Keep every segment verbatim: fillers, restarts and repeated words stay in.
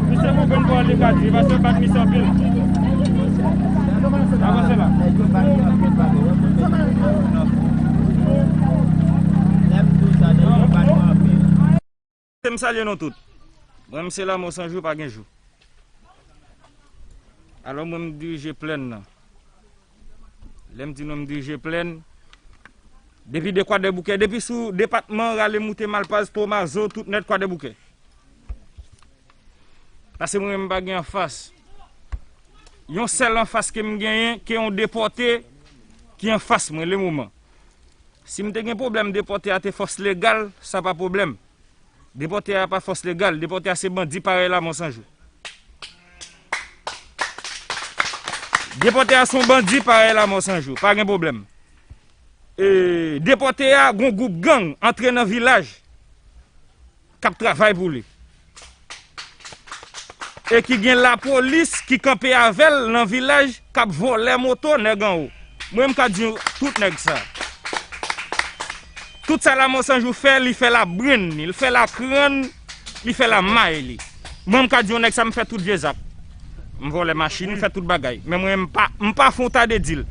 Misye konprann pawòl li ka di, paske bat misye anpil. Avanse la. M salye nou tout. Mwen, m se Lanmò San Jou, pa gen jou. Alò, mwen, m dirije plèn nan. Lè m di nou m dirije plèn, depi de Kwadèboukè, depi sou depatman, rale moute Malpaz, Tomazo, tout nèt Kwadèboukè. Paske mwen menm m pa gen anfas. Yon sèl anfas ke m genyen, ke yon depòte ki anfas mwen, lemoman. Si m te gen pwoblèm, depòte a te fòs legal, sa pa pwoblèm. Depòte a pa fòs legal, depòte a se bandi parèy Lanmò San Jou. Depòte a se yon bandi parèy Lanmò San Jou, pa gen pwoblèm. E, depòte a gon gwoup gang antre nan vilaj k ap travay pou li. E ki gen lapolis ki kanpe avè l nan vilaj k ap vòlè moto nèg anwo. Mwen, m ka di tout nèg sa. Tout sa Lanmò San Jou fè, li fè labrenn li, li fè lakrann, li fè lamay li. Mwen, m ka di yon nèg sa, m fè tout vye zak. M vòlè machin, m fè tout bagay. Men mwen, m pa, m pa fè yon ta de dil.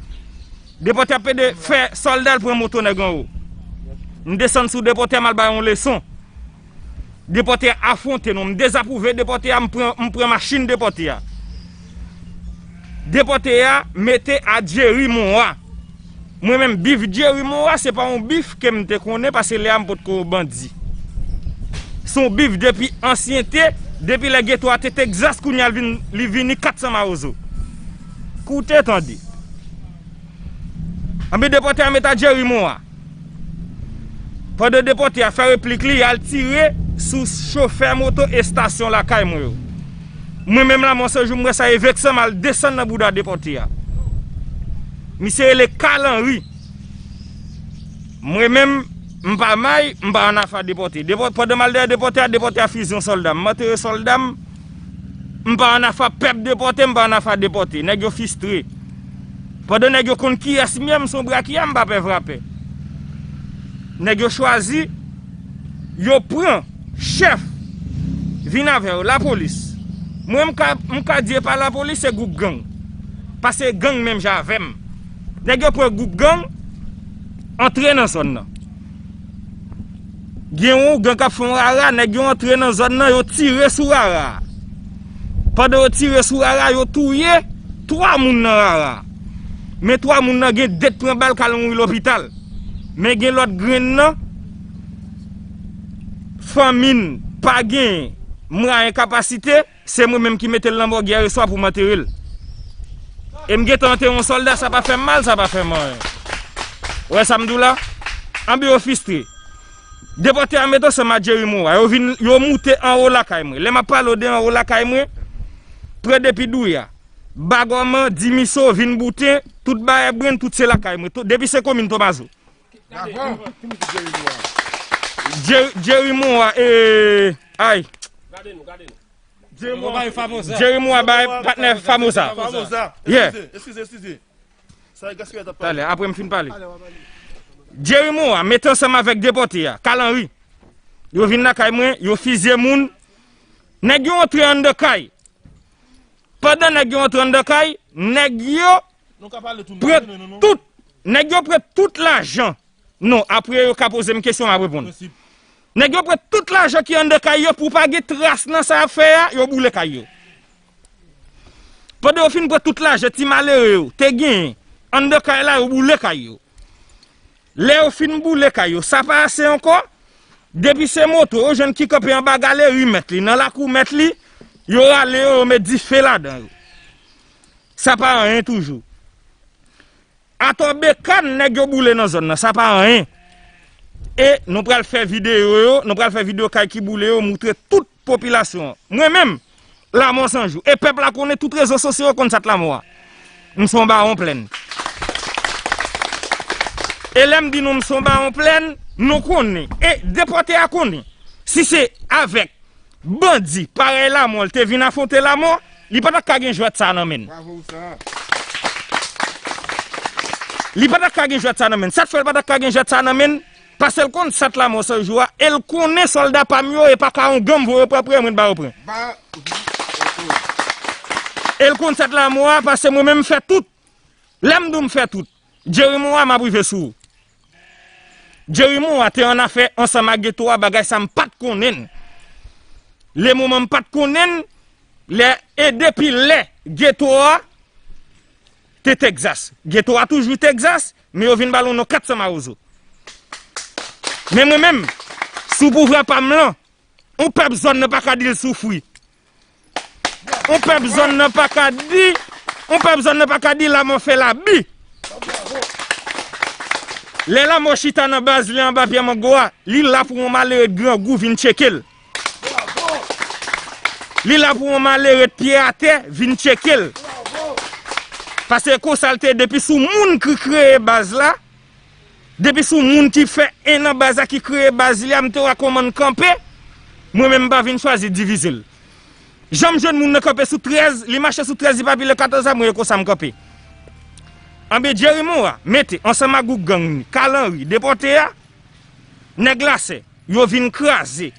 Depòte a pede fè sòlda l pran moto nèg anwo. M desann sou depòte a, m al ba yon leson. Depòte a afwonte nou. M dezapwouve depòte a, m pran, m pran machin depòte a. Depòte a mete a Jerry Moa. Mwen menm, bif Jerry Moa, se pa yon bif ke m te konnen, paske lè a m potko bandi. Se yon bif depi ansyen te, depi lè geto a te Texas, kounye a l vin, li vini kat san mawozo. Koute tande. Anben, depòte a met a Jerry Moa. Pandan depòte a fè replik li, y al tire sou chofè moto estasyon lakay mwen yo. Mwen menm Lanmò San Jou, m wè sa, e veksan m al desann nan bouda depòte a. Misye rele Carl Henry. Mwen menm, m pa may, m pa ann afa depòte. Depò-, pandan m al dèyè depòte a, depòte a fizye yon sòlda m. M antere sòlda m, m pa ann afa pèp depòte, m pa ann afa depòte. Nèg yo fistre. Pandan nèg yo konn kiyès m ye, m se yon brakya, m pa pè vrapè. Nèg yo chwazi, yo pran chèf, vin avè yo, lapolis. Mwen, m ka, m ka di e pa lapolis, se gwoup gang. Paske gang menm jan avè m. Nèg yo pran gwoup gang, antre nan zòn nan. Gen yon gang k ap fè yon rara, nèg yo antre nan zòn nan, yo tire sou rara a. Pandan yo tire sou rara a, yo touye twa moun nan rara a. Men twa moun nan gen de t pran bal k al mouri lopital. Men gen lòt grenn nan, fanmi n pa gen mwayen, kapasite, se mwen menm ki mete l nan mòg yè swa pou m antere l. E m gentan antere yon sòlda, sa pa fè m mal, sa pa fè m anyen. Ou wè sa m di w la? Anben yo fistre. Depòte a met ansanm a Jerry Moa. Yo vin, yo moute anwo lakay mwen. Lè m ap pale w de anwo lakay mwen, pran depi Douya, Bagòman, Dimiso, vin Bouten, tout Bayè Brenn, tout se lakay mwen. Tout, depi se komin Tomazo. Jerry, Jerry Moa, e, ay. Jerry Moa bay patnè Famosa. Famosa. Yeah. Eskize, eskize, eskize. Sa e gaspiyaj t ap pale. Talè, apre m fin pale. Jerry Moa mete ansanm avèk depòte a, Carl Henry. Yo vin lakay mwen, yo fizye moun. Nèg yo antre anndan kay. Pandan nèg yo antre anndan kay, nèg yo pran tout, nèg yo pran tout lajan. Non, apre yo ka poze m kesyon, m ap reponn. Nèg yo pran tout lajan ki anndan kay yo, pou pa gen tras nan sa y ap fè a, yo boule kay yo. Pandan yo fin pran tout lajan ti malere yo te genyen, Anndan kay la, yo boule kay yo. Lè yo fin boule kay yo, sa pa ase ankò. Depi se moto, yo jwenn ki kanpe anba galeri mèt li, nan lakou mèt li, yo rale yo, yo met dife ladan yo. Sa pa anyen toujou. Atò bekàn nèg yo boule nan zòn nan, sa pa anyen. E nou pral fè videyo yo, nou pral fè videyo kay ki boule yo, moutre tout popilasyon an. Mwen menm, Lanmò San Jou. E pèp la konnen, tout rezo sosyo yo konn sa k Lanmò a. M se yon bawon plèn. E lè m di nou m se yon bawon plèn, nou konnen. E depòte a konnen. Si se avèk bandi parèy Lanmò, l te vin afwonte Lanmò, li pa t ap ka gen jwèt sa nan men l. Li pa t ap ka gen jwèt sa nan men l. Sa k fè l pa t ap ka gen jwèt sa nan men l? Paske l konn sa k Lanmò San Jou a, e l konnen sòlda pa m yo, e pa ka yon gang voye pran priyè mwen ba yo pran. E l konn sa k Lanmò a, paske mwen menm m fè tout. Lè m di w m fè tout, Jerry Morin, m ap rive sou ou. Jerry Morin te annafè ansanm ak geto a, bagay sa m pa t konnen l. Le moman m pa t konnen l, lè, e depi lè geto a te Texas. Geto a toujou Texas, men yo vin ba l yon non kat san mawozo. Men mwen menm, sou pouvwa pa m lan, yon pèp zòn nan pa ka di l soufri. Yon pèp zòn nan pa ka di, yon pèp zòn nan pa ka di Lanmò fè l abi. Lè Lanmò chita nan baz li anba pye mango a, li la pou yon malere grangou vin tcheke l. Li la pou yon malere pye atè vin tcheke l. Paske konsa l te ye, depi sou moun ki kreye baz la, depi sou moun ki fè en nan baz la, ki kreye baz li a, m te wè kòman l kanpe, mwen menm m pa vin chwazi divize l. Jan m jwenn moun nan kanpe sou trèz, li mache sou trèz, li pa pile katòz la, mwen e konsa m kanpe. Anben Jerry Morin mete ansanm ak gwoup gang li, Kalanri, depòte a, nèg Lasè, yo vin kraze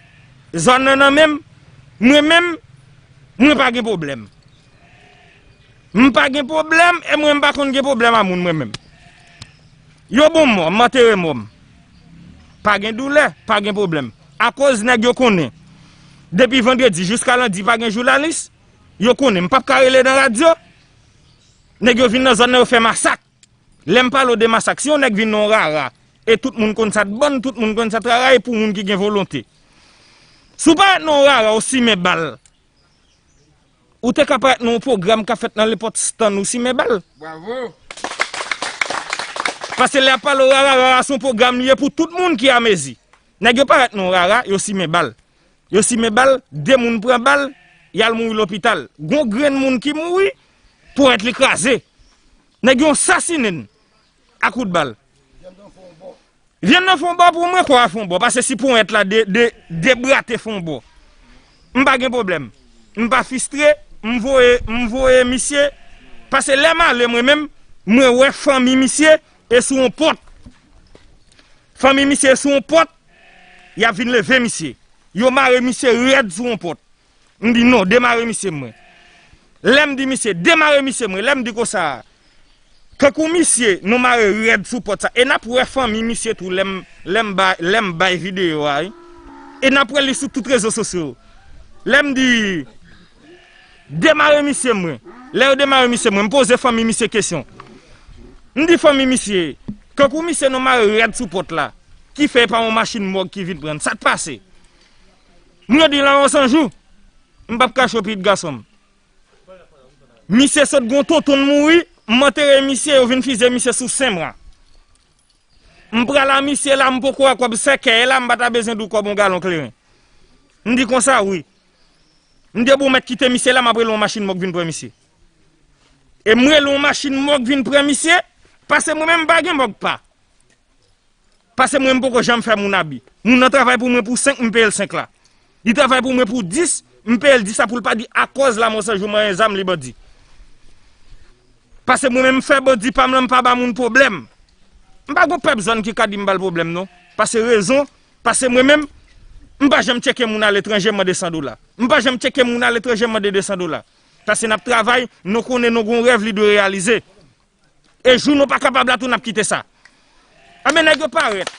zòn nan nan men m, mwen menm, mwen pa gen pwoblèm. M pa gen pwoblèm, e mwen m pa konn gen pwoblèm a moun mwen menm. Yo bon mò, m antere mò m. Pa gen doulè, pa gen pwoblèm. Akoz nèg yo konnen, depi vandredi jiska lendi pa gen jounalis, yo konnen m p ap ka rele nan radyo. Nèg yo vin nan zòn nan, yo fè masak. Lè m pale w de masak, si yon nèg vin nan yon rara, e tout moun konn sa t bann, tout moun konn sa t rara, e pou moun ki gen volonte. Si w parèt nan yon rara, ou simen bal, ou te ka parèt nan yon pwogram k ap fèt nan nenpòt stand, ou simen bal. Bravo! Paske lè y ap pale w rara, rara se yon pwogram li ye pou tout moun ki amezi. Nèg yo parèt nan yon rara, yo simen bal. Yo simen bal, de moun pran bal, y al mouri lopital. Gon grenn moun ki mouri, ponyèt li kraze. Nèg yo sasinen n a kout bal. Vyann nan fè yon bò pou mwen, kò a fè yon bò. Paske si ponyèt la de, de, debrate fè yon bò, m pa gen pwoblèm. M pa fistre, m voye, m voye misye. Paske lè m ale mwen menm, mwen wè fanmi misye e sou yon pòt. Fanmi misye e sou yon pòt, y ap vin leve misye. Yo mare misye rèd sou yon pòt. M di non, demare misye mwen. Lè m di misye, demare misye mwen, lè m di konsa, kankou misye, nou mare rèd sou pòt sa. E n ap wè fanmi misye tou, lè m, lè m bay, lè m bay videyo a, wi. E n ap wè li sou tout rezo sosyo. Lè m di, demare misye mwen. Lè yo demare misye mwen, m poze fanmi misye kesyon. M di fanmi misye, kankou misye nou mare rèd sou pòt la, ki fè e pa yon machin mòg ki vin pran n, sa k pase? M redi Lanmò San Jou. M p ap kache w, pitit gason m. Misye sot gon tonton l mouri, m antere misye, yo vin fizye misye sou Senmwa. M pral a misye la, m poko wè kòb sèkèy la, m pa ta bezwen di w kòb yon galon kleren. M di konsa, wi. M di, ebyen w mèt kite misye la, m ap rele yon machin mòg vin pran misye. E m rele yon machin mòg vin pran misye, paske mwen menm m pa gen mòg pa. Paske mwen, m poko janm fè moun abi. Moun nan travay pou mwen pou senk, m peye l senk la. Li travay pou mwen pou dis, m peye l dis la pou l pa di akòz Lanmò San Jou manyen zam li bandi. Paske mwen menm, m fè bandi pa m lan, m pa ba moun pwoblèm. M pa gon pèp zòn ki ka di m ba l pwoblèm, non. Paske rezon, paske mwen menm, m pa janm tcheke moun aletranje, m mande san dola. M pa janm tcheke moun aletranje, m mande de san dola. Paske n ap travay, nou konnen nou gon rèv, li dwe reyalize. E jou nou pa kapab la tou, n ap kite sa. Anben, nèg yo parèt.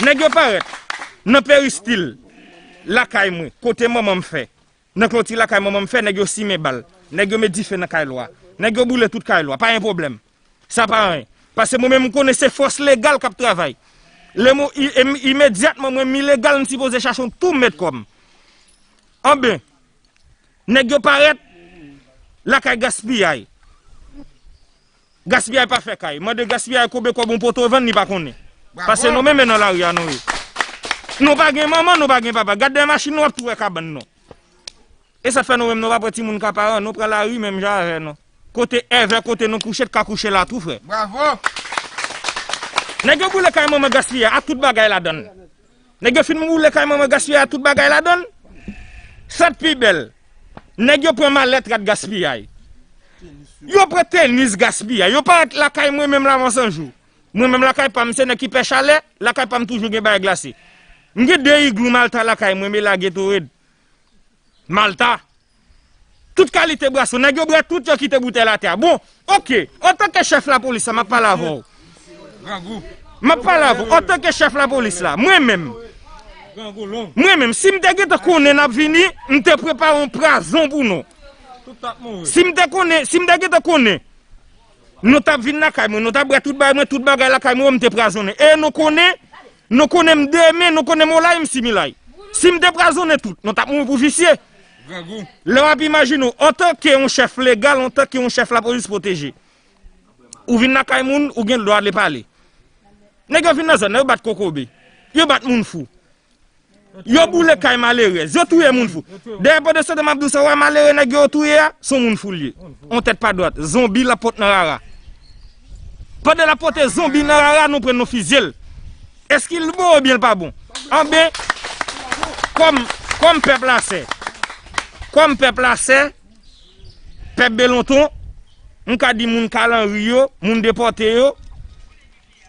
Nèg yo parèt nan peristil lakay mwen, kote manman m fè. Nan kloti lakay manman m fè, nèg yo simen bal. Nèg yo met dife nan kay lwa. Nèg yo boule tout kay lwa, pa gen pwoblèm. Sa pa anyen. Paske mwen menm, m konnen se fòs legal k ap travay. Lè mwen, i-, im-, imedyatman, mwen menm ilegal, m sipoze chache yon tou m met kò m. Anben, nèg yo parèt lakay Gaspiyay. Gaspiyay pa fè kay. Mande Gaspiyay konbyen kòb yon poto vann, li pa konnen. Paske nou menm nan lari a nou ye. Nou pa gen manman, nou pa gen papa. Gad dèyè machin nou, w ap tou wè kabann nou. E sa fè nou menm nou pa pran timoun ka paran, nou pran lari menm jan avè nou. Kote èvè, kote nou kouche, t ka kouche la tou, frè. Bravo! Nèg yo boule kay manman Gaspiyay ak tout bagay ladann. Nèg yo fin boule kay manman Gaspiyay ak tout bagay ladann. Sa t pi bèl. Nèg yo pran malèt rat Gaspiyay. Yo pran tenis Gaspiyay. Yo parèt lakay mwen menm Lamò San Jou. Mwen menm lakay pa m, se nèg ki pè chalè, lakay pa m toujou gen bagay glase. M gen de iglou Malta lakay mwen, men lage Torèd. Malta. Tout kalite bwason. Nèg yo bwè tout, yo kite boutèy la atè a. Bon, oke. Antanke chèf lapolis la, m ap pale avè w. M ap pale avè w. Antanke chèf lapolis la, mwen menm. Mwen menm, si m te gentan konnen n ap vini, m te prepare yon pwazon pou nou. Si m te konnen, si m te gentan konnen, nou t ap vin lakay mwen, nou t ap bwè tout bagay mwen, tout bagay lakay mwen, m te pwazonnen. E nou konnen, nou konnen m demen, nou konnen m olay, m similay. Si m te pwazonnen tout, nou t ap mouri pou visye. Lè w ap imajine w, antanke yon chèf legal, antanke yon chèf lapolis pwoteje. Ou vin lakay moun, ou gen dwa ale pale. Nèg yo vin nan zòn nan, yo bat kokobe. Yo bat moun fou. Yo boule kay malerèz. Yo touye moun fou. Dayè, pandan se tan m ap di w sa, w wè malere nèg yo touye a, se yon moun fou l ye. On tèt pa dwat. Zonbi l ap pot nan rara. Pandan l ap pote zonbi nan rara, nou pran nou fizye l. Èske l bon oubyen l pa bon? Anben, kòm, kòm pèp la sè, kòm pèp la sè, pèp Belonton, m ka di moun Kalanri yo, moun depòte yo,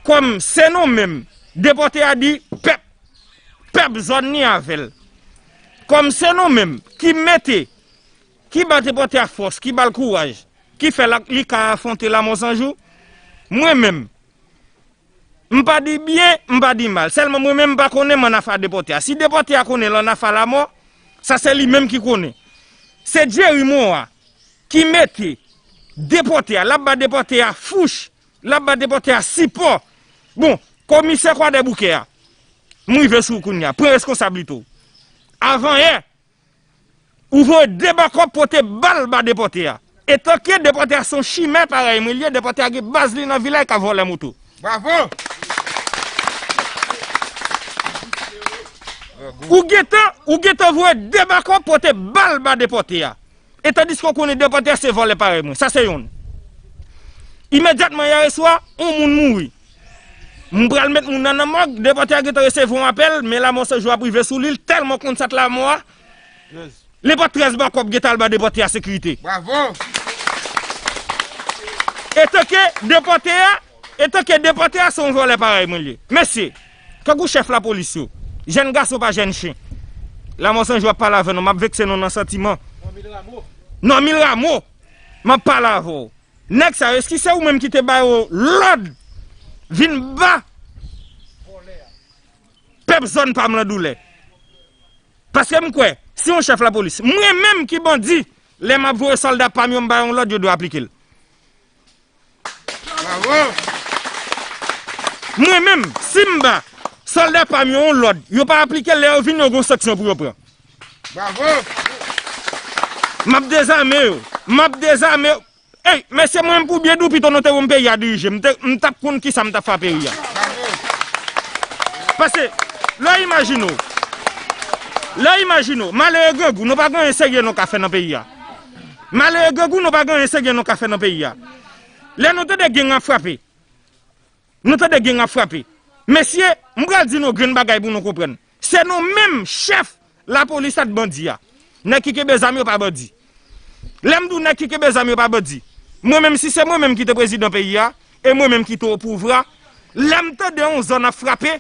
kòm se nou menm, depòte a di pèp, pèp zòn ni avè l. Kòm se nou menm ki mete, ki ba depòte a fòs, ki ba l kouraj, ki fè l ak li ka afwonte Lamò San Jou, mwen menm, m pa di byen, m pa di mal. Sèlman mwen menm m pa konnen m ann afa depòte a. Si depòte a konnen l ann afa lamò, sa se li menm ki konnen. Se Jerry Moa ki mete depòte a, l ap ba depòte a fouch, l ap ba depòte a sipò. Bon, komisè Kwadèboukè a, m rive sou ou kounye a. Pran reskonsablite w. Avanyè, ou voye de bakòp pote bal ba depòte a. Etanke depòte a se yon chimè parèy mwen l ye, depòte a gen baz li nan vilaj k ap vòlè moto. Bravo! Ou gentan, ou gentan voye de bakòp pote bal ba depòte a. E tandiske w konnen depòte a se vòlè parèy mwen. Sa se yonn. Imedyatman yè swa, yon moun mouri. M pral met moun nan nan mòg, depòte a gentan resevwa yon apèl, men Lamò San Jou ap rive sou li, l tèlman konn sa t lamò a. Li pran trèz bakòp gentan al ba depòte a sekirite. Bravo! Etanke depòte a, etanke depòte a se yon vòlè parèy mwen l ye. Mesye, kankou chèf lapolis yo, jèn gason pa jèn chen. Lamò San Jou ap pale avè nou, m ap vekse nou nan santiman. Nòmil Ramo, m ap pale avè w. Nèg sa yo, èske se ou menm ki te ba yo lòd vin ba pèp zòn pa m lan doulè? Paske m kwè, si yon chèf lapolis, mwen menm ki bandi, lè m ap voye sòlda pa m yo, m ba yo yon lòd, yo dwe aplike l. Bravo! Mwen menm, si m ba sòlda pa m yo yon lòd, yo pa aplike l, lè yo vini, yo gen yon sanksyon pou yo pran. Bravo! M ap dezame yo. M ap dezame yo. Ey, mesye, mwen menm pou byen di w, pito nou te ban m peyi a dirije, m te, m t ap konn kisa m t ap fè a peyi a. Paske, lè w imajine w, lè w imajine w, malere grangou, nou pa gen anyen serye nou ka fè nan peyi a. Malere grangou, nou pa gen anyen serye nou ka fè nan peyi a. Lè nou tande gang ap frape, nou tande gang ap frape. Mesye, m pral di nou grenn bagay pou nou konprann. Se nou menm chèf lapolis ak bandi a. Nèg ki kenbe zam yo pa bandi. Lè m di w nèg ki kenbe zam yo pa bandi, mwen menm, si se mwen menm ki te prezidan peyi a, e mwen menm ki te o pouvwa, lè m tande yon zòn ap frape,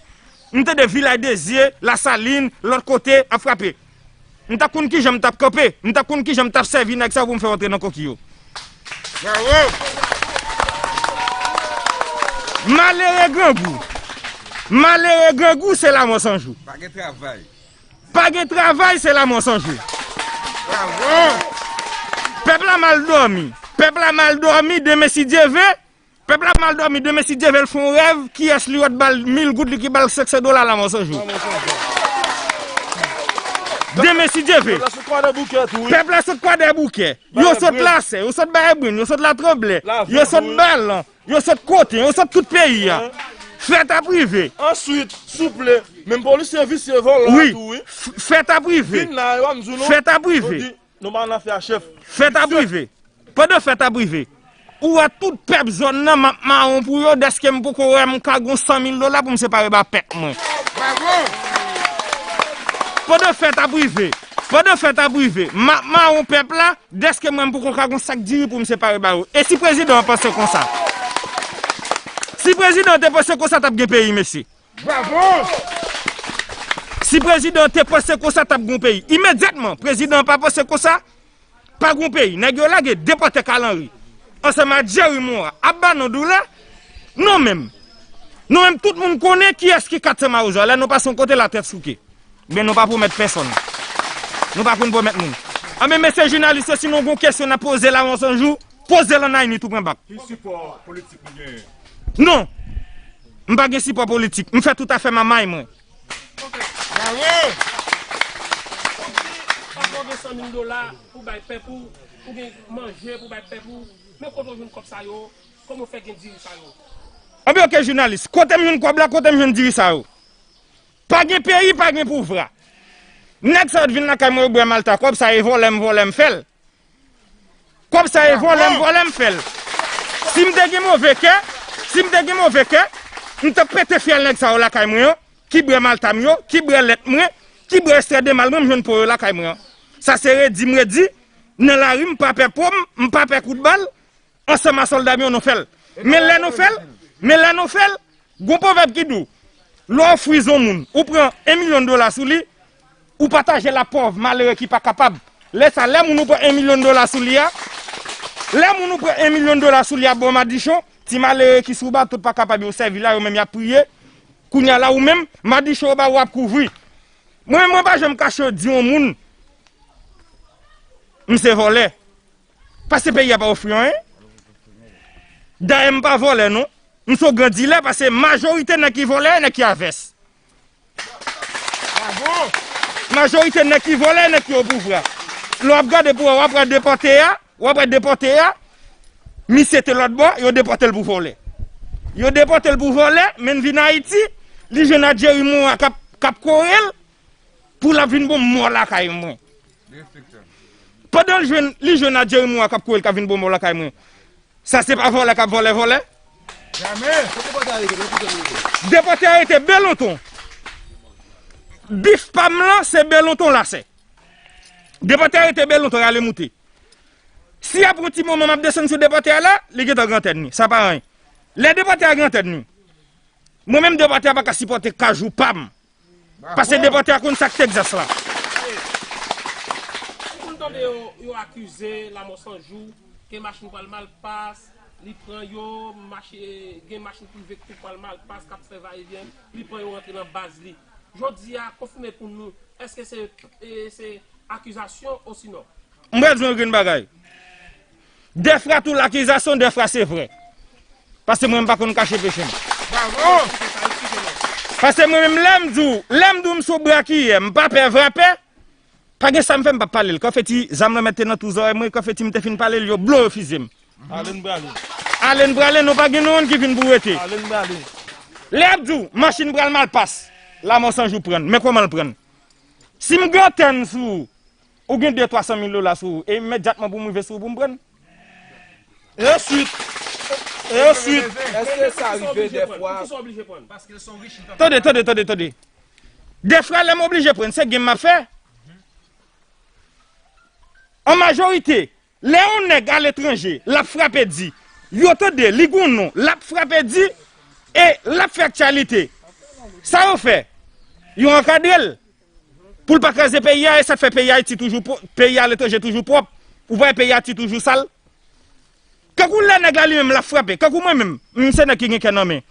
m tande Vilaj Dezye, Lasalin, lòt kote ap frape, m t ap konn kijan m t ap kanpe, m t ap konn kijan m t ap sèvi nèg sa yo pou m fè yo antre nan koki yo. Bravo! Malere grangou. Malere grangou, se lamò san jou. Pa gen travay. Pa gen travay, se lamò san jou. Bravo! Pèp la mal dòmi. Pèp la mal dòmi, demen si Dye vle. Pèp la mal dòmi, demen si Dye vle, l fè yon rèv, kiyès li wè t ba l mil goud, li ki ba l senk san dola Lanmò San Jou. Demen si Dye vle. Pèp la sot Kwadèboukè tou, wi. Pèp la sot Kwadèboukè. Yo sot Lasè, yo sot Bay Ebrenn, yo sot Latranblè, yo sot Balan, yo sot Koten, yo sot tout peyi a. Fèt ap rive. Answit, souple, menm polisye visye vòlò a tou, wi. Fèt ap rive. Vin la, yo pa m di w non. Fèt ap rive. Nou pa nan afè a, chèf. Fèt ap rive. Pandan fèt ap rive, ou wè tout pèp zòn nan, m ap mawon pou yo, dèske m poko wè m ka gon san mil dola pou m separe ba pèp mwen. Pandan fèt ap rive, pandan fèt ap rive, m ap mawon pèp la, dèske mwen m poko ka gon sak diri pou m separe ba yo. E si prezidan an panse konsa? Si prezidan an te panse konsa, t ap gen peyi, mesye. Bravo! Si prezidan an te panse konsa, t ap gon peyi. Imedyatman, prezidan an pa panse konsa, pa gon peyi. Nèg yo lage depòte Kalanri ansanm a Jerry Morin ap ba nou doulè. Nou menm, nou menm, tout moun konnen kiyès ki kat san mawozo a. Lè nou pase yon kote, latèt souke. Men nou pa pwomèt pèsonn. Nou pa konn pwomèt moun. Anben, mesye jounalis yo, si nou gon kesyon n ap poze Lanmò San Jou, poze l ann Ayiti tou pran bak. Ki sipò politik ou genyen? Non. M pa gen sipò politik. M fè tout afè m a may mwen. Bravo! Paske w gen san mil dola pou bay pèp ou, ou gen manje pou bay pèp ou, men kote w jwenn kòb sa yo? Kòman w fè gen diri sa yo? Anben, oke, jounalis, kote m jwenn kòb la, kote m jwenn diri sa yo? Pa gen peyi, pa gen pouvwa. Nèg sa yo t vin lakay mwen, yo bwè malta, kòb sa e vòlè m vòlè m fè l. Kòb sa e vòlè m vòlè m fè l. Si m te gen move kè, si m te gen move kè, m t ap pete fyèl nèg sa yo lakay mwen an, ki bwè malta m yo, ki bwè lèt mwen, ki bwè ekstrè de mal mwen, m jwenn po yo lakay mwen an. Sa se redi m redi, nan lari m pa pè po m, m pa pè kout bal, ansanm a sòlda m yo nou fè l. Men lè nou fè l, men lè nou fè l, gon pwovèb ki di w, lè w frize yon moun, ou pran en milyon dola sou li, ou pataje l ak pòv malere ki pa kapab. Lè sa, lè moun ou pran en milyon dola sou li a, lè moun ou pran en milyon dola sou li a ba w madichon, ti malere ki sou bato t pa kapab yo sèvi la, yo menm y ap priye. Kounye a la ou menm, madichon yo ba w ap kouvri. Mwen menm mwen pa janm kache di yon moun m se vòlè. Paske peyi a pa ofri anyen. Dayè m pa vòlè non. M se yon gran dilè paske majorite nèg ki vòlè, nèg ki a vès. Majorite nèg ki vòlè, nèg ki o pouvwa. Lè w ap gade pou wè, w ap wè depòte a, w ap wè depòte a, misye te lòt bò, yo depòte l pou vòlè. Yo depòte l pou vòlè, men l vin Ayiti, li jwenn a Jerry Morin k ap, k ap kore l, pou l ap vin bon mò lakay mwen. Pandan l jwenn, li jwenn a Jerry Morin k ap kore l k ap vin bon mò lakay mwen. Sa se pa vòlè k ap vòlè vòlè? Jamè! Depòte a rete Belonton. Bif pa m lan, se Belonton Lasè. Depòte a rete Belonton, rale moute. Si apre yon ti moman m ap desann sou depòte a la, li gentan gen antèn li. Sa pa anyen. Lè depòte a gen antèn li, mwen menm depòte a pa ka sipòte kajou pa m. Paske depòte a konn sa k Texas la. Ou konn tande yo, yo akize Lanmò San Jou, gen machin pral Malpas, li pran yo, machi-, gen machin prive ki tou pral Malpas, k ap fè vayevyen, li pran yo rantre nan baz li. Jodi a, konfime pou nou, èske se, e, se akizasyon osinon? M pral di w yon grenn bagay. Dèfwa tou lakizasyon, dèfwa se vrè. Paske mwen, m pa konn kache peche m. Paske mwen menm, lè m di w, lè m di w m sou brakiyè, m pa pè vrapè, pa gen sa m fè m p ap pale l. Konfeti, zam nan mèt te nan twou zòrèy mwen, konfeti m te fin pale l, yo blow yo fize m. Ale n prale. Ale n prale, nou pa gen nou youn ki vin pou rete. Ale n prale. Lè y ap di w, machin pral Malpas, Lanmò San Jou pran l. Men kòman l pran l? Si m gen antèn sou ou, ou gen de twa san mil dola sou ou, e imedyatman pou m rive sou ou pou m pran l. E answit, e answit. Èske sa rive dèfwa? Tande, tande, tande, tande. Dèfwa, lè m oblije pran l, se game m ap fè. An majorite, lè yon nèg aletranje, l ap frape di, yo tande, li gon non, l ap frape di, e l ap fè aktyalite. Sa yo fè? Yo ankadre l. Pou l pa kraze peyi a, e sa k fè peyi Ayiti toujou pwo-, peyi aletranje toujou pwòp. Ou pa wè peyi Ayiti toujou sal? Kankou lè nèg la li menm l ap frape, kankou mwen menm, m se nèg ki gen kè nan men.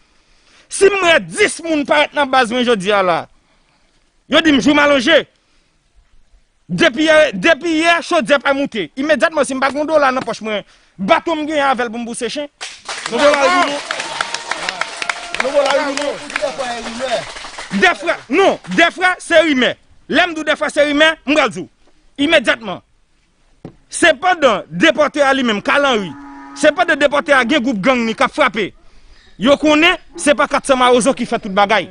Si m wè dis moun parèt nan baz mwen jodi a la, yo di m jou m alonje. Depi yè, depi yè, chodyè pa moute. Imedyatman, si m pa gen yon dola nan pòch mwen, baton m genyen avè l pou m bouse chen. Nou bon la ri nou. Nou bon la ri nou. Dèfwa, non, dèfwa, se rimè. Lè m di w dèfwa, se rimè, m pral di w. Imedyatman. Se pandan depòte a li menm, Carl Henry, se pandan depòte a gen gwoup gang ni k ap frape. Yo konnen se pa kat san mawozo ki fè tout bagay.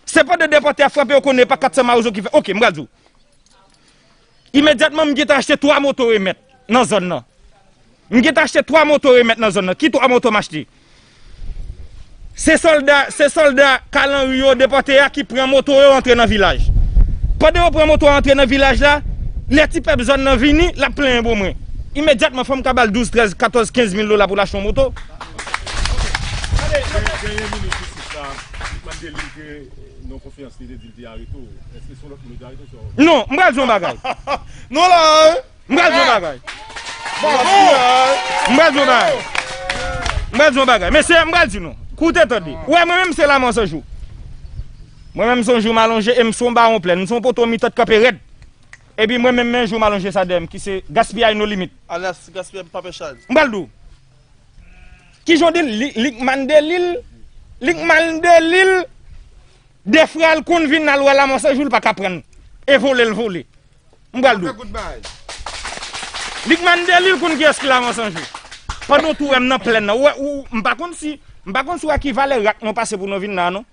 Se pandan depòte a frape, yo konnen pa kat san mawozo ki fè. Oke, m pral di w. Imedyatman, m gentan achte twa moto remèt nan zòn nan. M gentan achte twa moto remèt nan zòn nan. Ki twa moto m achte? Se sòlda, se sòlda Carl Henry yo depòte a ki pran moto yo antre nan vilaj. Pandan yo pran moto a antre nan vilaj la, lè ti pèp zòn nan vini, l ap plenyen bon mwen. Imedyatman, fò m ka ba l douz, trèz, katòz, kenz mil dola pou l achte yon moto. Gen, gen yon minis isit la, li mande li ke nan konferans li te di l te arete w. Èske se yon lòt moun li te arete w? Non, m pral di yon bagay. Non la, hein? M pral di yon bagay. M pral di yon bagay. M pral di yon bagay. Mesye, m pral di nou. Koute tande. Ou wè, mwen menm se Lanmò San Jou. Mwen menm se yon jou m alonje e m se yon bawon plèn. M se yon poto mitan k kanpe rèd. Epi mwen menm men jou m alonje sa dèyè m ki se Gaspiyay No Limit. Alyas Gaspiyay Papè Chad. M pral di w. Kijan w di l? Li, li k mande li l. Li k mande li l. Dèfwa l konn vin al wè Lanmò San Jou, l pa ka pran l. E vole l vole. M pral di w. Li k mande li l konn kiyès ki Lanmò San Jou. Pandan w tou wè m nan plèn nan. Ou wè, ou, m pa konn si, m pa konn si w wè ki valè rak nou pase pou nou vin la, non.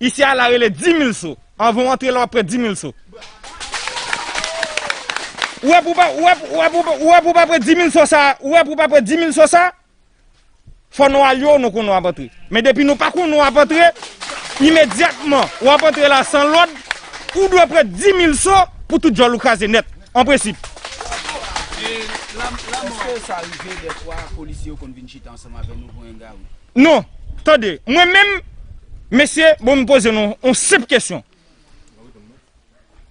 Isi a la rele dis mil so. Anvan w antre la, w ap pran dis mil so. Ou wè pou pa, ou wè, ou wè pou, ou wè pou pa pran dis mil so sa, ou wè pou pa pran dis mil so sa, fò nou al yo, nou konn w ap antre. Men depi nou pa konn w ap antre, imedyatman, w ap antre la san lòd, ou dwe pran dis mil so pou tout djòl ou kraze nèt, an prensip. E, la, la, èske sa rive dèfwa polisye yo konn vin chita ansanm avè nou pou yon gari? Non, tande, mwen menm, mesye, bon, m poze nou yon senp kesyon.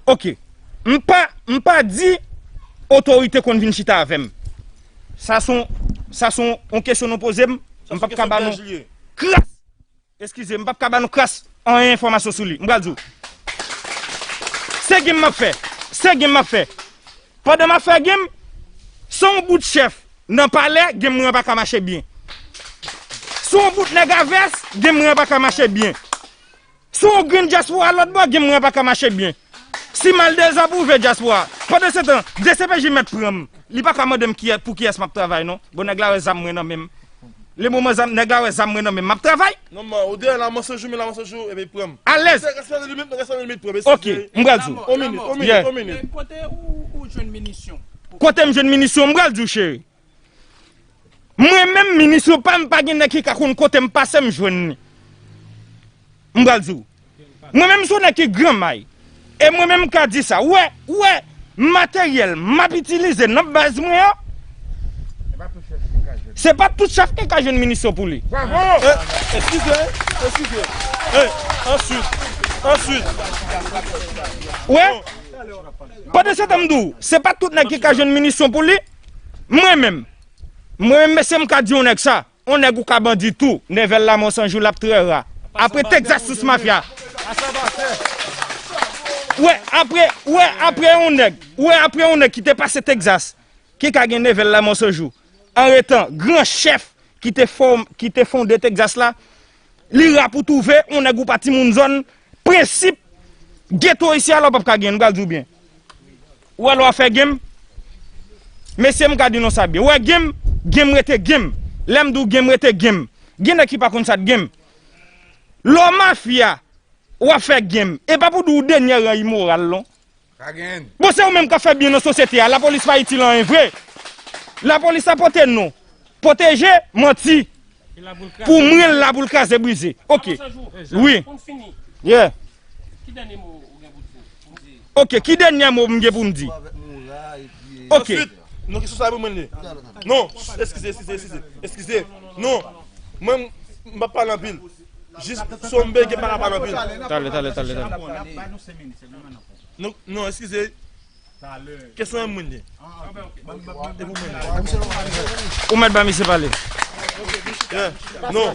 Oke. M pa, m pa di otorite konn vin chita avè m. Sa se yon, sa se yon, yon kesyon nou poze m, m p ap ka ba nou kras. Eskize, m p ap ka ba nou kras anyen enfòmasyon sou li. M pral di w. Se game m ap fè. Se game m ap fè. Pandan m ap fè game, se yon bout chèf nan palè, game mwen an pa ka mache byen. Se yon bout nèg a vès, game mwen an pa ka mache byen. Si w grenn dyaspora lòt bò, game mwen an pa ka mache byen. Si m al dezapwouve dyaspora. Pandan se tan, D C P J mèt pran m. Li pa ka mande m kiyè-, pou kiyès m ap travay, non. Bon, nèg la wè zam mwen nan men m. Le moman zam, nèg la wè zam mwen nan men m, m ap travay. Non, man, ou deyò Lanmò San Jou, men Lanmò San Jou, epi pran m. Alèz. Rèspè limit, rèspè limit, pran m, eskize. Oke, m pral di w. On minit, on minit, on minit. Men kote ou, ou jwenn minisyon? Kote m jwenn minisyon, m pral di w, cheri. Mwen menm, minisyon pa m, pa gen nèg ki ka konn kote m pase m jwenn li. M pral di w. Mwen menm, se yon nèg ki gran may. E mwen menm, m ka di sa. Ou wè, ou wè, materyèl m ap itilize nan baz mwen an, se pa tout chèf ki ka jwenn minisyon pou li. Bravo! Eh, eskize, eskize. Eh, answit, answit. Ou wè? Pandan se tan m di w, se pa tout nèg ki ka jwenn minisyon pou li. Mwen menm, mwen menm, mesye, m ka di yon nèg sa. On nèg ou ka bandi tou, nèvèl Lanmò San Jou l ap trè ra. Apre Texas sous mafya. Wè, apre, wè, apre on nèg, wè, apre on nèg ki te pase Texas, ki ka gen nèvèl Lanmò San Jou, an etan gran chèf ki te fòm-, ki te fonde Texas la, li ra pou twouve on nèg ou pa timoun zòn, prensip geto isi a la w p ap ka gen, m pral di w byen. Ou wè lè w ap fè game, mesye m ka di nou sa byen. Ou wè game, game rete game. Lè m di w game rete game. Gen nèg ki pa konn sa k game. Lè w mafya, w ap fè game. E pa pou di w dènyè ran imoral non. Bon, se ou menm k ap fè byen nan sosyete a. Lapolis pa itil anyen vre. Lapolis la pote non, pwoteje, manti. Pou mwen, l la pou l kraze brize. Oke. Wi. Yeah. Oke, ki dènye mo m gen pou m di? Oke. Answit, non, kesyon sa pou mwen li. Non, eskize, eskize, eskize. Eskize. Non. Mwen, m p ap pale anpil. Jis, si w m bege, m pa ka pale anpil. Talè, talè, talè, talè. Non, non, eskize. Kesyon an mwen li. Ou mèt ba misye pale. Yeah. Non.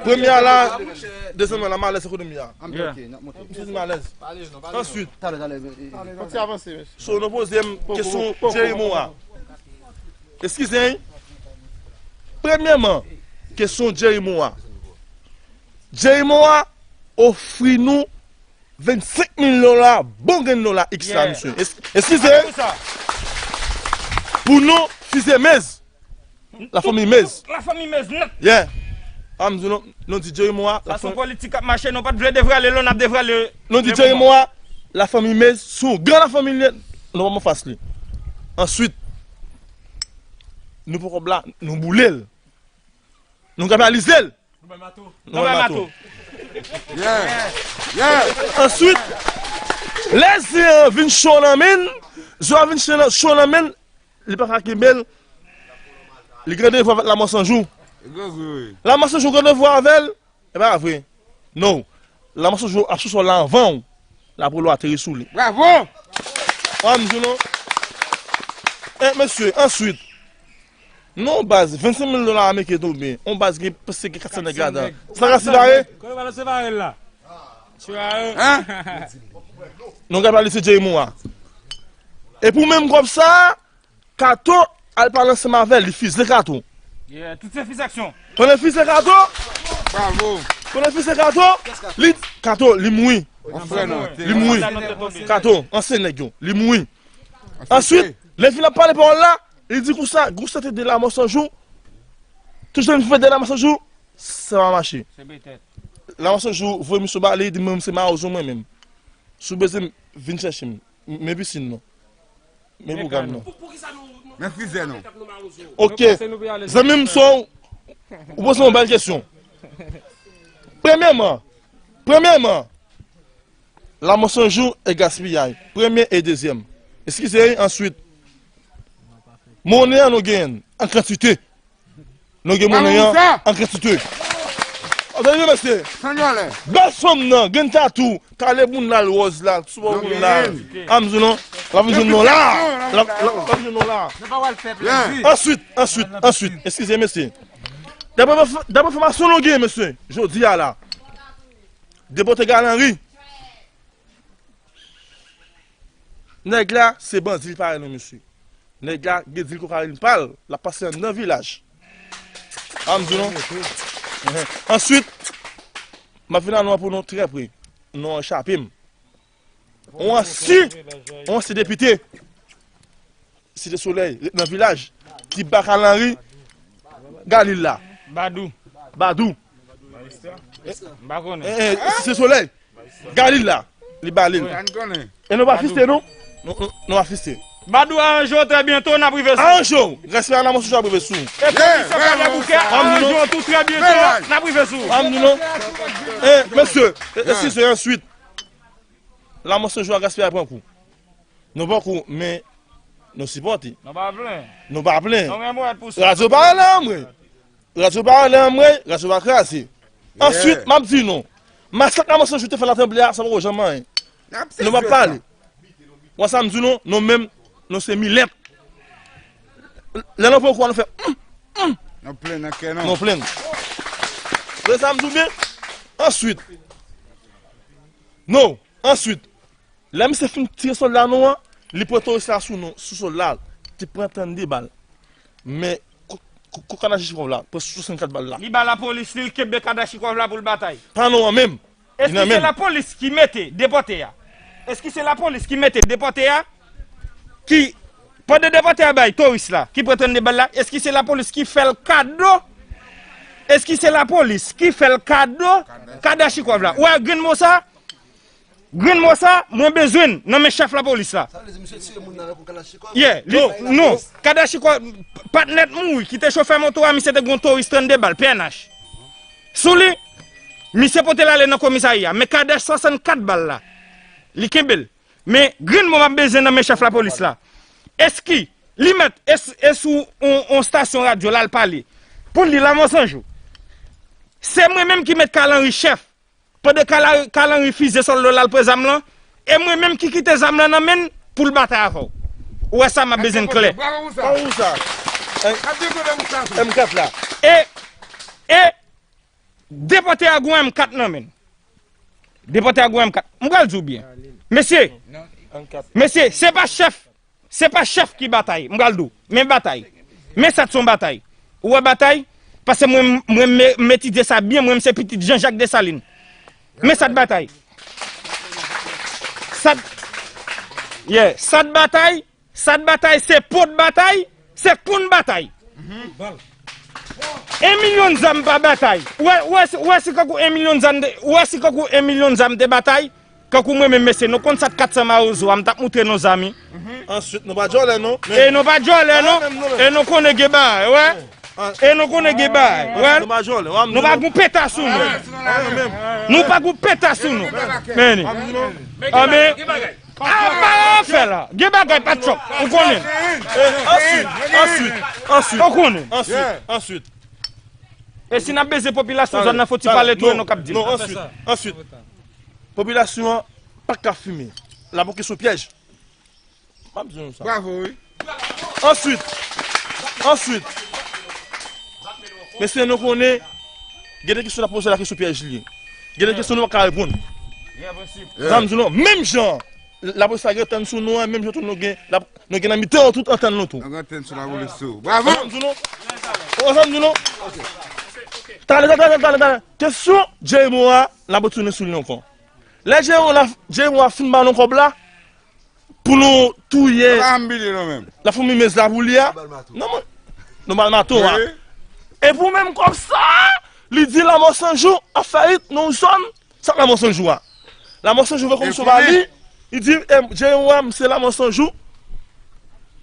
Premye a la, dezyèm nan la, malèz ekonomi a. M sezi malèz. Answit, so nou poze m kesyon Jerry Moore a. Eskize, wi. Premyèman, kesyon Jerry Moore a. Jerry Moore a ofri nou vennsenk mil dola, bon grenn dola X la, misye. Es- Eskize, wi. Pou nou fize Mez. Lafanmi Mez. Lafanmi Mez nèt. Yeah. A, m di nou, nou di Jerry Moore a, sa se yon politik k ap mache, nou pa t vle devrale l, nou n ap devrale l. Nou di Jerry Moore a, lafanmi Mez, se yon gran lafanmi li ye, nou pa anfas li. Answit, nou pran kòb la, nou boule l. Nou kapitalize l. Nou bay mato. Yeah. Yeah. Answit, lè zen an vin cho nan men l, zen an vin cho nan men l, li pa ka kenbe l, li gen randevou avèk Lanmò San Jou. Lanmò San Jou gen randevou avè l, e pa vre. Non. Lanmò San Jou ap sou sòl la anvan w, l ap rele w ateri sou li. Bravo! An m di w non. E, mesye, answit, non, baz, vennsenk mil dola ameriken tonbe. On baz gen, prèske gen katsan nèg ladan. Sa ka separe? Kote w pral separe l la? Separe. Hein? Nou ka pale se Jerry Moore a. E pou menm kòb sa, Kato al pale ansanm avè l, li fize Kato. Yeah, tout se fize aksyon. Pandan l fize Kato, Bravo. Pandan l fize Kato, li, Kato, li mouri. On frè nou. Li mouri. Kato, ansyen nèg yo, li mouri. Answit, lè l fin ap pale pawòl la, li di konsa, gwo sante de Lanmò San Jou, tout jan fè de Lanmò San Jou, sa pa mache. Se petèt. Lanmò San Jou voye misye ba li, li di mwen se mawozo mwen menm. Si w bezwen m, vin chèche m. Men pisin nou. Men bougan nou. Men fizè nou. Ok. Zanmi m, so, ou poze yon bèl kesyon. Premyèman, premyèman, Lanmò San Jou e gaspiyay. Premye e dezyèm. Eskize, answit, monnen an nou genyen an kantite. Nou gen monnen an an kantite. Tande byen, mesye. Bèl fanm nan, gen tatou, kale moun la, l wòz la, sou bò moun la. A m di w non, l ap vin jwenn nou la. L ap, l ap, l ap vin jwenn nou la. Answit, answit, answit, eskize, mesye. Daprè, daprè enfòmasyon nou gen, mesye, jodi a la, depote Galanri, nèg la, se bandi li parèy nou, mesye. Nèg la gen dil kokayin pa l, l ap pase anndan vilaj. A m di w non. Answit, m ap vin a non an pou nou trè pre. Non an chape m. On ansyen, on ansyen depite Site Solèy, ret nan vilaj, ki ba Galanri Galil la. Badou. Badou. M pa konnen. Eh, eh, Site Solèy. Galil la, li ba li l. Ann konnen. E nou pa fiste, non? Nou, nou, nou pa fiste. Badou, aranje w trè byento, n ap rive sou ou. Aranje w. Respè a Lanmò San Jou ap rive sou ou. E komisè Fòlè Boukè, aranje w tou trè byento, n ap rive sou ou. Ann nou non. Eh, mesye, eh, eskize, answit, Lanmò San Jou a gaspiye pran kou. Nou pran kou, men nou sipòte. Nou pa plen. Nou pa plen. Nou gen mwen pou sa. Radyo pa anlè anmwe. Radyo pa anlè anmwe, radyo pa kraze. Answit, m ap di nou, masak Lanmò San Jou te fè nan Tranble a, sa poko janm anyen. Nou p ap pale. Wè sa m di nou, nou menm, nou se milèt. Lè nou pran kou a, nou fè, mm, mm. Nou plen nan kè nou. Nou plen. Wè sa m di w byen? Answit. Non, answit. Lè misye fin tire sòlda nou an, li pran toris la sou nou, sou sòlda l, te pran trannde bal. Men, ko-, ko-, ko-, kadachikòv la, pran swasannkat bal la. Li ba lapolis li, li kenbe kadachikòv la pou l batay. Pa nou an menm. Eski se lapolis ki mete depòte a? Eski se lapolis ki mete depòte a? Ki, pandan depòte a bay toris la, ki pran trannde bal la, eski se lapolis ki fè l kado? Eski se lapolis ki fè l kado kadachikòv la? Ou wè grenn mo sa? Grenn mo sa, mwen bezwen l nan men chèf lapolis la. Sa vle di misye tiye moun nan avèk yon kalachnikòv? Yeah, li, non, non. Kalachnikòv, patnè Mouri ki te chofè moto a, misye te gen yon toris trannde bal, P N H. Sou li, misye pote l ale nan komisarya. Men kadach swasannkat bal la, li kenbe l. Men grenn mo m ap bezwen nan men chèf lapolis la. Eski li mèt, es-, e sou on, on stasyon radyo l al pale pou l di Lanmò San Jou? Se mwen menm ki met Kalanri chèf. Pandan Kala-, Kalanri fize sòlda l al pran zam lan, e mwen menm ki kite zam lan nan men l pou l batay avè w. Ou wè sa, m ap bezwen l klè. Bravo pou sa. Bravo pou sa. M kat la. E, e, depòte a gon M kat nan men l. Depòte a gon M kat. M pral di w byen. Mesye, mesye, se pa chèf, se pa chèf ki batay. M pral di w. Men batay. Men sa t se yon batay. Ou wè batay? Paske mwen, mwen, m etidye sa byen, mwen, m se pitit Jean Jacques Dessalines. Men sa t batay. Sa t, yeah, sa t batay, sa t batay, se po t batay, se koun batay. En milyon zam pa batay. Ou wè, ou wè, si- ou wè si kankou en milyon zam te, ou wè si kankou en milyon zam te batay, kankou mwen menm mesye, nou konn sa t kat san mawozo a, m t ap moutre nou zam wi. Answit, nou pa djòlè non. E nou pa djòlè non. E nou konnen gen bagay, wè. E nou konnen gen bagay, wè. Nou pa djòlè, nou pa gon peta sou nou. Nou pa gon peta sou nou. Men, anben, a pa fè la. Gen bagay pa tchòp, ou konnen. Answit, answit, answit. Ou konnen. Answit, answit. E si n ap beze popilasyon zòn nan, fò ti pale tou e nou k ap di l. Non, answit, answit. Popilasyon an pa ka fimen. L ap oke sou pyèj. M ap di nou sa. Bravo, wi. Answit, answit, mesye, nou konnen, gen de kesyon n ap poze la ki sou pyèj li ye. Gen de kesyon nou pa ka reponn. Sa m di nou, menm jan lapolis la gen antenn sou nou an, menm jan tou nou gen, la, nou gen nan mitan yo tout antenn nou tou. Nou gen antenn sou lapolis tou. Bravo! Sa m di nou. Sa m di nou. Talè, talè, talè, talè. Kesyon Jerry Morin, n ap retounen sou li ankò. Lè Jerry Morin, Jerry Morin fin ba nou kòb la, pou nou touye Lafanmi Mez la pou li a. Non, mwen, nou ba l mato a. Epi menm kòb sa, li di Lanmò San Jou ap fè it nan yon zòn, sa Lanmò San Jou a. Lanmò San Jou voye komisyon ba li, li di, Jerry Morin, m se Lanmò San Jou.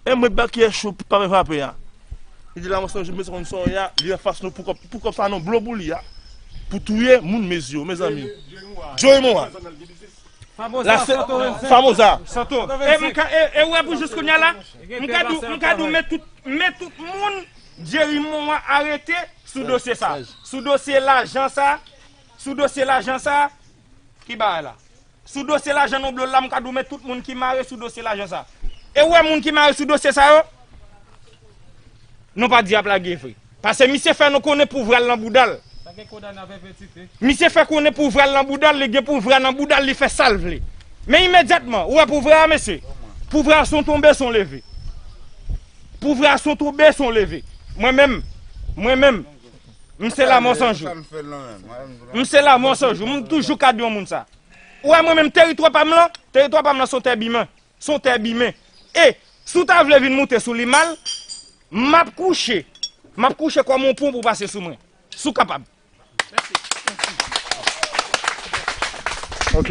E mwen bèk yè cho pa fè frape a. Li di Lanmò San Jou, mezanmi, sa a, li anfas nou pou kòb, pou kòb sa nan blo pou li a. Pou touye moun Mez yo, mezanmi. Jerry Morin. La se Famoza. Santo. E m ka, e, e ou wè pou jis kounye a la, m ka di w, m ka di w, men tout, men tout moun Jerry Morin arete sou dosye sa. Sou dosye lajan sa, sou dosye lajan sa, ki bagay la? Sou dosye lajan nan blo la, m ka di w, men tout moun ki mare sou dosye lajan sa. E ou wè moun ki mare sou dosye sa yo? Nou pa di y ap lage vre. Paske misye fè nou konnen pouvwa l nan bouda l. Misye fè konnen pouvwa l nan bouda l, li gen pouvwa nan bouda l, li fè sa l vle. Men imedyatman, ou wè pouvwa a, mesye? Pouvwa a se yon tonbe, se yon leve. Pouvwa a se yon tonbe, se yon leve. Mwen menm, mwen menm, m se Lanmò San Jou. M se Lanmò San Jou. M toujou ka di yon moun sa. Ou wè mwen menm, teritwa pa m lan, teritwa pa m lan se yon tè bimen. Se yon tè bimen. E, si w ta vle vin moute sou li mal, m ap kouche. M ap kouche kòm yon pon pou w pase sou mwen. Si w kapab. Ok.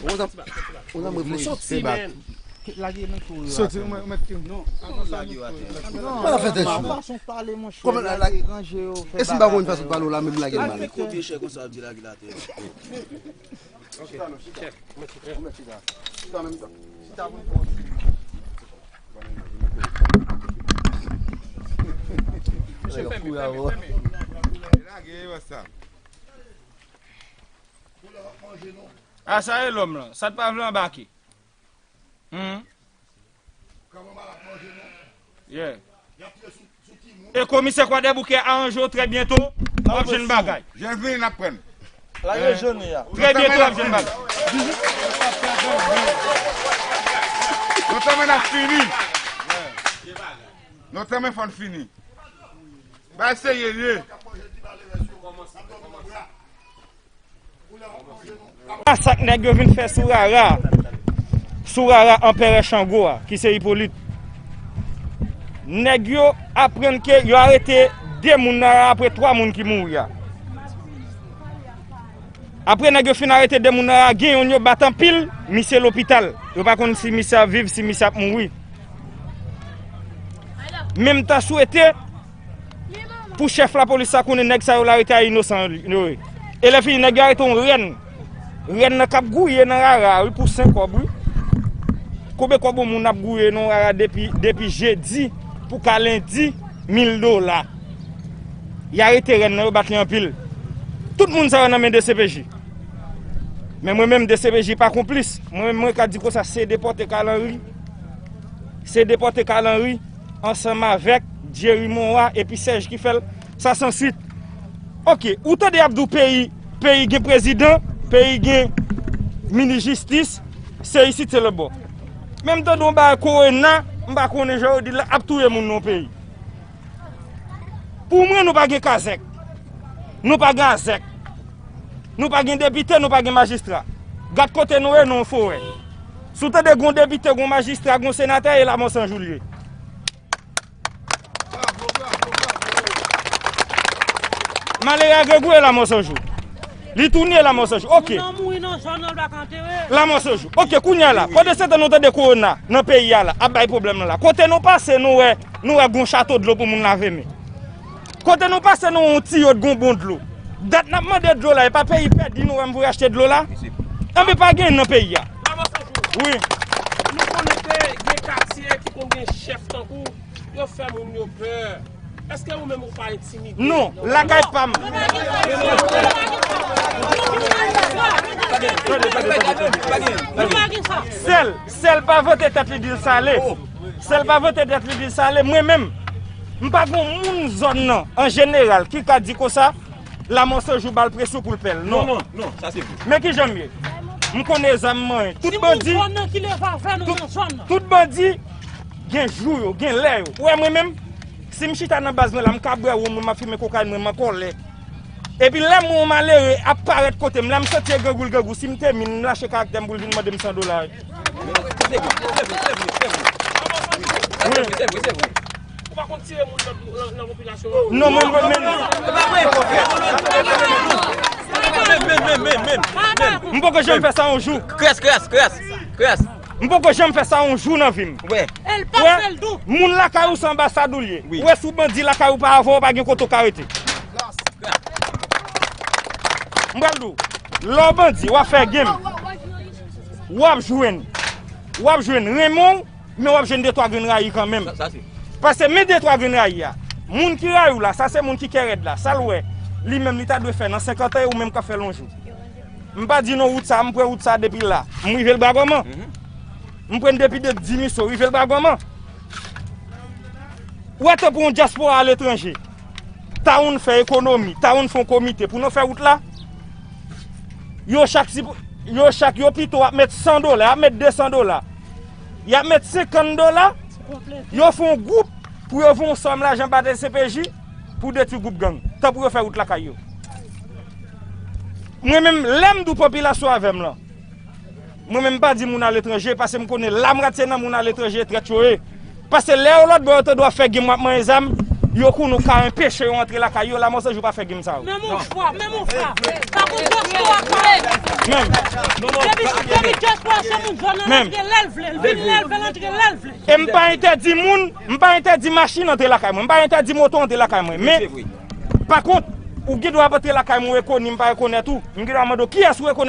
Ou nan mwen vle debat. Soti, ou mèt, ou mèt kite m. Non, avan sa nou fè. Mwen la fè tèt chou. Fason pale, monchè, lage, ranje yo, fè bagay yo. E si m pa konn fason pale w la, menm lage l mal. Kote chè konsa ap di lage l atè. Ok, chèf. Ou mèt chita. Ou mèt chita. Chita menm tan. Chita pou n fè yon ti. Chèf, fèmen, fèmen, fèmen. Lage yo sa. A sa e lòm lan. Sa t pa vle anbake. Hmm. Yeah. E komisè Kwadèboukè aranje w trè byento, w ap jwenn bagay. Jan vini n ap pran. Trè byento w ap jwenn bagay. Nou tanmen n ap fini. Nou tanmen fò n fini. Bay serye l ye. Masak nèg yo vin fè sou Rara, sou Rara Anperè Chango a, ki se Ipolit. Nèg yo aprann ke yo arete de moun nan Rara apre twa moun ki mouri a. Apre nèg yo fin arete de moun nan Rara, gen youn yo bat anpil, misye lopital. Yo pa konn si misye ap viv, si misye ap mouri. Men m ta swete pou chèf lapolis la konnen nèg sa yo l arete a inosan yo ye. E lè fini, nèg yo arete yon rèn. Rèn nan k ap gouye nan Rara, wi, pou senk kòb, wi. Konbyen kòb yon moun ap gouye nan Rara depi, depi jedi pou ka lendi, mil dola. Y arete rèn nan, yo bat li anpil. Tout moun sa yo nan men D C P J. Men mwen menm, D C P J pa konplis. Mwen menm, mwen ka di konsa, se depòte Carl Henry. Se depòte Carl Henry ansanm avèk Jerry Monroy epi Serge ki fè l, sa sanswit. Oke, ou tande y ap di w peyi, peyi gen prezidan, peyi gen minis jistis, se isit se lòtbò. Men m tande yon bagay korona, m pa konnen jan yo di l la, ap touye moun nan yon peyi. Pou mwen, nou pa gen kazèk. Nou pa gen azèk. Nou pa gen depite, nou pa gen majistra. Gad kote nou ye, nou yon forè. Si w tande gen yon depite, gen yon majistra, gen yon senatè, e Lamò San Jou l ye. Malere a Gregou e Lamò San Jou. Li tounen Lamò San Jou. Oke. Moun nan mouri nan zòn nan, l pa ka antere. Lamò San Jou. Oke, kounye a la. Pandan se tan nou tande kowona nan peyi a la, ap bay pwoblèm nan la. Kote nou pase, nou wè, nou wè gon chato dlo pou moun lave men. Kote nou pase, nou wè yon tiyo gon bon dlo. Dat n ap mande dlo la, e pa peyi pèdi nou wè m voye achte dlo la? Anben pa gen nan peyi a. Lamò San Jou. Wi. Nou konnen ke gen katye ki konn gen chèf tankou, yo fè moun yo pè. Èske ou menm ou pa entimide? Non, lakay pa m. Sèl, sèl pa vante tèt li di l sale. Sèl pa vante tèt li di l sale. Mwen menm, m pa gon moun zòn nan, an jeneral, ki ka di konsa, Lamò San Jou ba l presyon pou l pè l. Non, non, non, sa se vre. Men kijan m ye? M konnen zam mwen. Tout bandi, tout, tout bandi gen jou yo, gen lè yo. Ou wè mwen menm, si m chita nan baz mwen la, m ka bwè wonm mwen, m ap fimen kokayin mwen, m an kòlè. Epi lè m wè yon malere ap parèt kote m, lè m santi e grangou l grangou, si m te min, m lache karaktè m pou l vin mande m san dola. Wi. Ou pa konn tire moun nan, nan, nan popilasyon an? Non, mwen, mwen, mwen, m poko janm fè sa yon jou. Krès, krès, krès, krès. M poko janm fè sa yon jou nan vi m. Wè. Wè, moun lakay ou se anbasad ou l ye. Wi. Wè, si w bandi lakay ou pa avè w, pa gen kote w ka rete. M pral di w, lè w bandi, w ap fè game. W ap jwenn. W ap jwenn renmen w, men w ap jwenn de twa grenn rayi kanmenm. Sa, sa se. Paske men de twa grenn rayi a, moun ki rayi w la, sa se moun ki kè rèd la. Sa l wè, li menm li ta dwe fè nan senkant an, e ou menm k ap fè l yon jou. M pa di non wout sa, m pran wout sa depi la. M rive l Bwagòman. Mhm. M pran depi de Dimiso, rive l Bwagòman. Ou wè tanpou yon dyaspora aletranje. Tawoun fè ekonomi, Tawoun fè yon komite pou nou fè wout la. Yo chak, yo chak, yo pito ap met san dola, y ap met de san dola. Y ap met senkant dola. Yo fè yon gwoup pou yo voye yon sòm lajan ba D C P J pou detwi gwoup gang. Tanpou yo fè wout lakay yo. Mwen menm, lè m di w popilasyon avè m lan, mwen menm m pa di moun aletranje, paske m konnen lamwatye nan moun aletranje trèt yo ye. Paske lè yo lòt bò yo tande w ap fè game, w ap manyen zam, yo konnen w ka anpeche yo antre lakay yo, Lamò San Jou pa fè game sa yo. Menm yon fwa, menm yon fwa. Pa konn dyaspora pa. Menm. Depi, depi dyaspora se moun zòn nan, l antre lè l vle, l vin lè l vle, l antre lè l vle. E m pa entèdi moun, m pa entèdi machin antre lakay mwen, m pa entèdi moto antre lakay mwen. Men, pa kont, ou gen dwa ap antre lakay mwen, ou rekoni m, pa rekonèt ou, m gen dwa mande w kiyès ou rekonèt.